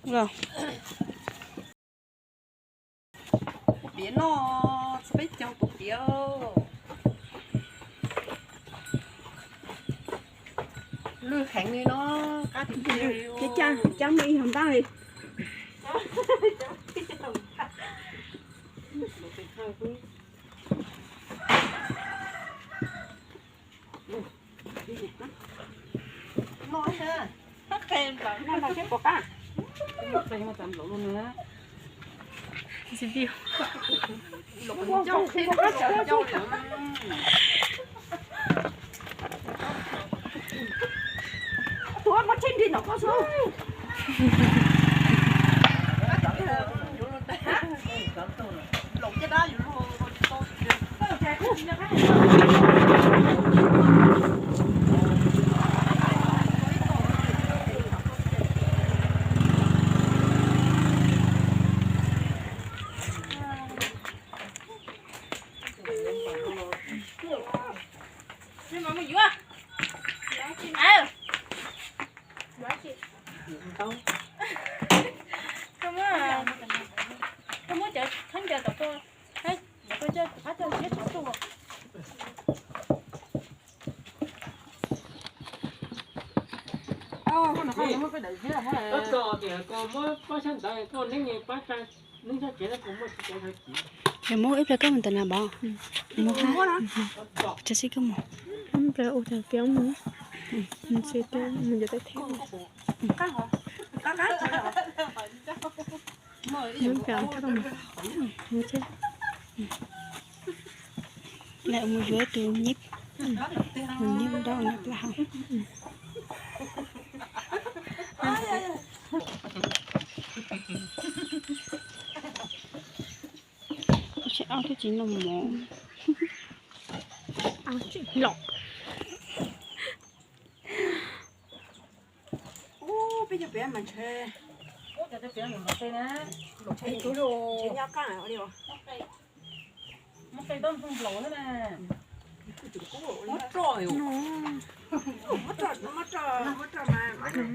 Kuv piav noj txog peb caug tus piav. Lwj heev li no, qab tiag tiag li. Cab me ib hov npab li. Tab tom tias koj muab pab sab ntawd koj neeb pab tsa neeb sab kev, koj muab tsis tau tag kis. Yog muab ib pliag koj mus ntawm na Npov. Mus ha. Tsa sib koj mus. Ib pliag ua tag kev mus. Mus tsis tau mus yuav tau thiab. Mus pliag thaum koj mus. Mus thiab. Lawv mus yuav tus nyeb, tus nyeb dab nab plab hau. Ob tug tsis noj mov. Los. Ub, peb cov piav mas ntshe, ntshe nyob qab li os. Muab roj, muab roj, muab roj mas.